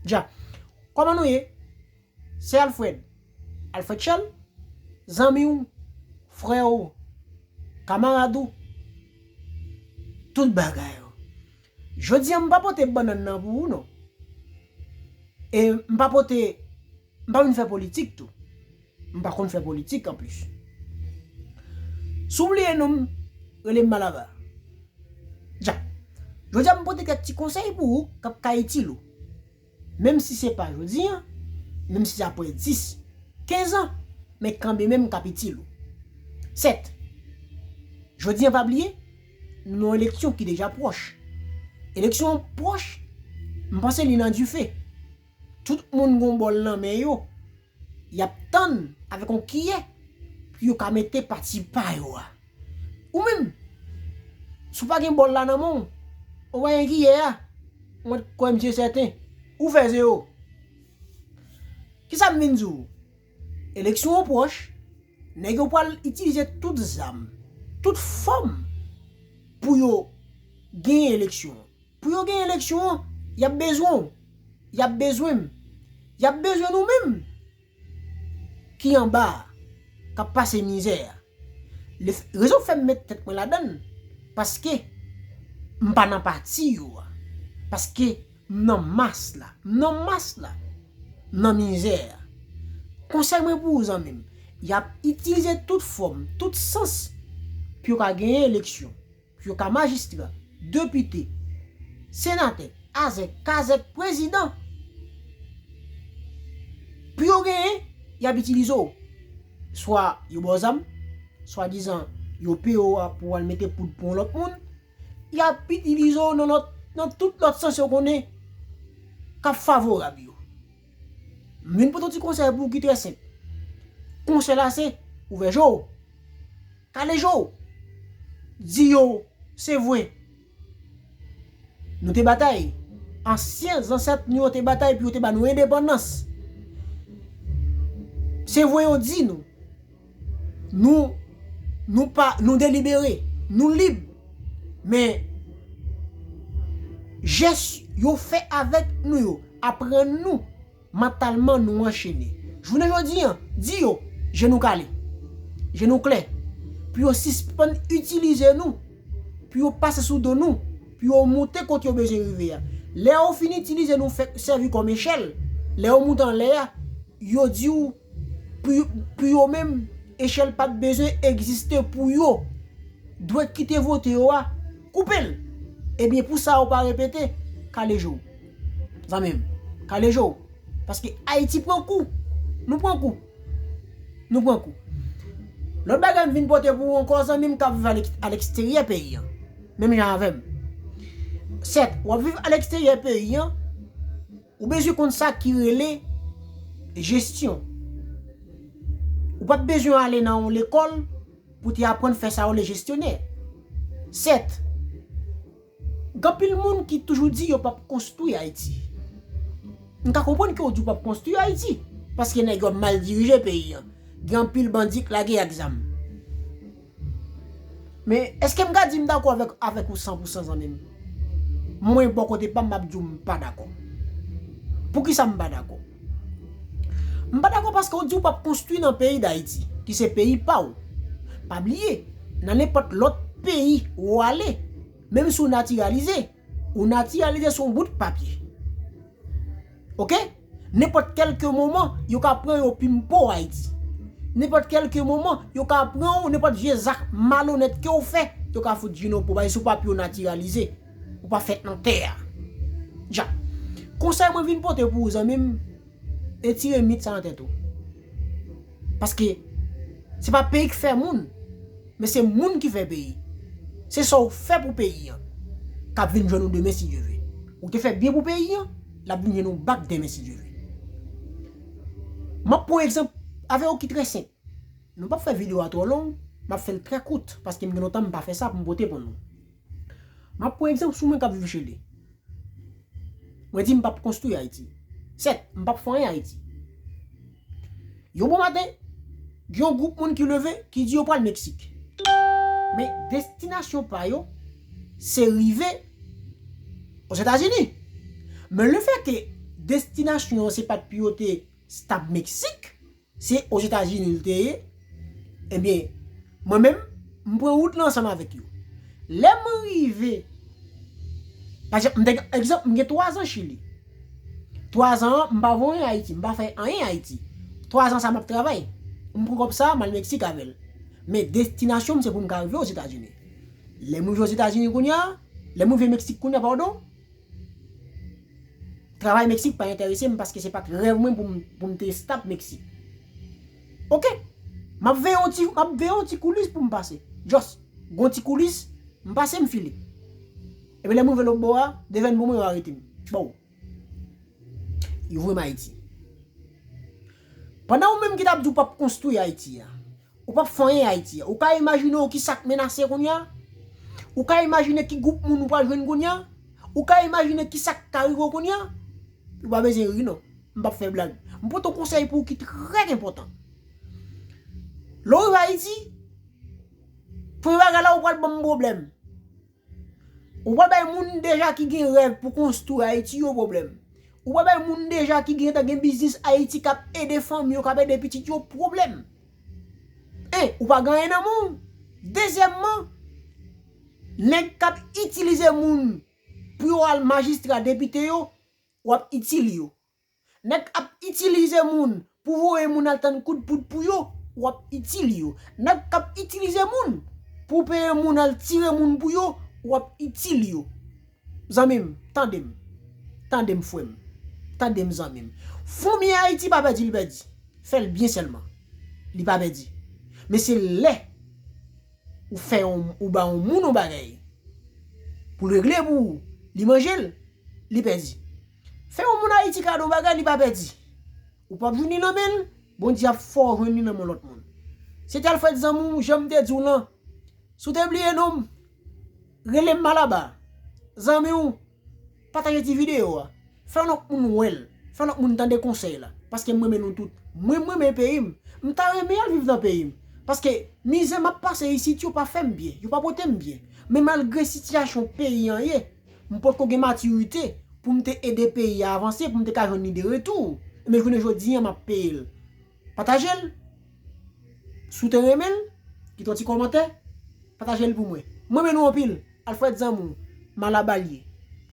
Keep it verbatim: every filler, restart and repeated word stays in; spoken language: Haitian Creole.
Dja, kòman nou ye? Se Alfred. Alfred Charles, zanmi w, frè w, kamarad ou, tout bagay ou. Jodi a, m pa pote bannann nan pou ou, non. E m pa pote, m pa vin fè politik tou. M pa konn fè politik anplis. Si w bliye non m, rele m Malava. Dja. Jodi a, m pote kèk ti konsèy pou ou k ap ka itil ou. Menm si se pa jodi a, menm si se apre dis, kenz an, men kanmenm k ap itil ou. Sèt. Jodi a, pa bliye, nou nan yon eleksyon ki deja pwòch. Eleksyon an pwòch, m panse li nan dife. Tout moun gen yon bòl nan men yo. Y ap tann avèk yon kiyè pou yo ka mete pati pa yo a. Ou menm, si w pa gen bòl la nan men w, ou pa gen kiyè a, mwen kwè m se sèten, ou fè zewo. Kisa m vin di w? Eleksyon an pwòch, nèg yo pral itilize tout zam, tout fòm pou yo genyen eleksyon an. Pou yo genyen eleksyon an, y ap bezwen w. Y ap bezwen m. Y ap bezwen nou menm ki anba a, k ap pase mizè a. Le f-, rezon k fè m met tèt mwen ladann, paske m pa nan pati yo a. Paske m nan mas la. M nan mas la. M nan mizè a. Konsèy mwen pou ou, zanmi m, y ap itilize tout fòm, tout sans pou yo ka genyen eleksyon. Pou yo ka majistra, depite, senatè, azèk, kazèk, prezidan. Pou yo genyen, y ap itilize w. Swa yo ba w zam, swadizan yo peye w pou w al mete poud pou yon lòt moun, y ap itilize w nan lòt, nan tout lòt sans yo konnen k ap favorab yo. M vin pote yon ti konsèy pou ou ki trè senp. Konsèy la se, ouvè je w. Kale je w. Di yo, se vre. Nou te batay. Ansyen zansèt nou yo te batay pou yo te ba nou endepandans. Se vre yo di nou. Nou, nou pa, nou delibere. Nou lib. Men, jès yo fè avèk nou yo, aprann nou, mantalman nou anchene. Jounen jodi a, di yo, je nou kale. Je nou klè. Pou yo sispann itilize nou. Pou yo pase sou do nou. Pou yo moute kote yo bezwen rive a. Lè yo fin itilize nou fè, sèvi kòm echèl, lè yo moute anlè a, yo di w, pou, pou yo menm, echèl pa t bezwen egziste pou yo. Dwèt ki te vote yo a, koupe l. Ebyen, pou sa yo pa repete, kale je w. Zanmi m, kale je w. Paske Ayiti pran kou. Nou pran kou. Nou pran kou. Lòt bagay m vin pote pou ou ankò, zanmi m k ap viv alèk-, alèksteryè peyi an. Menm jan avè m. Sèt, w ap viv alèksteryè peyi an, ou bezwen konn sa ki rele jesyon. Ou p ap bezwen ale nan yon lekòl pou te aprann fè sa yo le jesyonè. Sèt, gen anpil moun ki toujou di yo p ap konstwi Ayiti. M ka konprann ke w di w p ap konstwi Ayiti, paske nèg yo ap mal dirije peyi an. Gen anpil bandi k lage ak zam. Men, èske m ka di m dakò avèk, avèk ou san pou san, zanmi m? Mwen, bò kote pa m, m ap di w m pa dakò. Poukisa m pa dakò? M pa dakò paske w di w p ap konstwi nan peyi Dayiti, ki se peyi pa w. Pa bliye, nan nenpòt lòt peyi ou ale, menm si w natiralize, ou natiralize sou yon bout papye. Oke? Nenpòt kèlke moman, yo ka pran yo pimpo Ayiti. Nenpòt kèlke moman, yo ka pran w, nenpòt vye zak malonèt ke w fè, yo ka fout jwenn w pou bay sou papye w natiralize. Ou pa fèt nan tè a. Dja. Konsèy mwen vin pote pou ou, zanmi m, retire mit sa nan tèt ou. Paske se pa peyi k fè moun, men se moun ki fè peyi. Se sa w fè pou peyi an k ap vin jwenn ou demen, si Dye vle. Ou te fè byen pou peyi an, l ap vin jwenn ou bak demen, si Dye vle. M ap pran yon egzanp avè w ki trè senp. Nou p ap fè videyo a twò long, m ap fè l trè kout, paske m gen lontan m pa fè sa pou m pote pou nou. M ap pran egzanp sou mwen k ap viv Chile. Mwen di m p ap konstwi Ayiti. Sèt, m p ap fè anyen Ayiti. Yon bon maten, gen yon gwoup moun ki leve, ki di yo pral Meksik. Men destinasyon pa yo, se rive Ozetazini. Men lefètke destinasyon an se pa t pou yo te stab Meksik, se Ozetazini l te ye, ebyen, mwen menm, m pran wout lan ansanm avèk yo. Lè mwen rive, pa egzanp, m te, egzanp, m gen twa zan Chili. Twa zan an, m pa voye Ayiti, m pa fè anyen Ayiti. Twa zan sa m ap travay. M pran kòb sa, m al Meksik avè l. Men destinasyon m se pou m ka rive Ozetazini. Lè m rive Ozetazini kounye a, lè m rive Meksik kounye a, padon, travay Meksik pa enterese m paske se pa t rèv mwen pou m, pou m te stab Meksik. Oke, m ap veye yon ti, m ap veye yon ti koulis pou m pase. Just, gon ti koulis, m pase, m file. Epi lè m rive lòt bò a, devèn pou mwen yo arete m. Bon. Yo voye m Ayiti. Pandan ou menm ki t ap di w p ap konstwi Ayiti a, ou p ap fè anyen Ayiti a, ou ka imajine w ki sa k menase kounye a? Ou ka imajine ki gwoup moun ou pral jwenn kounye a? Ou ka imajine ki sa k ka rive w kounye a? Ou pa bezwen ri non. M p ap fè blag. M pote yon konsèy pou ou ki trè enpòtan. Lè w rive Ayiti, premye bagay la ou pral ban m pwoblèm. Ou pral bay moun deja ki gen rèv pou konstwi Ayiti yo pwoblèm. Ou pral bay moun deja ki gentan gen biznis Ayiti k ap ede fanmi yo, k ap ede pitit yo pwoblèm. En, ou pa gen anyen nan men w. Dezyèmman, nèg k ap itilize moun pou yo al majistra, depite yo, w ap itil yo. Nèg k ap itilize moun pou voye moun al tann kout poud pou yo, w ap itil yo. Nèg k ap itilize moun pou peye moun al tire moun pou yo, w ap itil yo. Zanmi m, tande m. Tande m, frè m. Tande m, zanmi m. Fanmi Ayiti pa pèdi, li pèdi. Fè l byen sèlman. Li pa pèdi. Men se lè ou fè yon, ou ba yon moun yon bagay pou l regle pou ou, li manje l, li pèdi. Fè yon moun Ayiti kado bagay, li pa pèdi. Ou p ap jwenn li nan men l, Bondye ap fè w jwenn li nan men lòt moun. Se te Alfred Zanmi w, jan m te di w lan. Si w te bliye non m, rele m Malaba. Zanmi w, pataje ti videyo a. Fè lòt moun wè l. Fè lòt moun tande konsèy la. Paske m renmen nou tout. Mwen, m renmen peyi m. M ta renmen al viv nan peyi m. Paske mizè m ap pase isit yo pa fè m byen. Yo pa pote m byen. Men malgre sitiyasyon peyi an ye, m potko gen matirite pou m te ede peyi a avanse, pou m te ka jwenn li de retou. Men jounen jodi a, m ap peye l. Pataje l. Si w te renmen l, kite yon ti kòmantè. Pataje l pou mwen. Mwen renmen nou anpil. Alfred Zanmi w, Malaba l ye.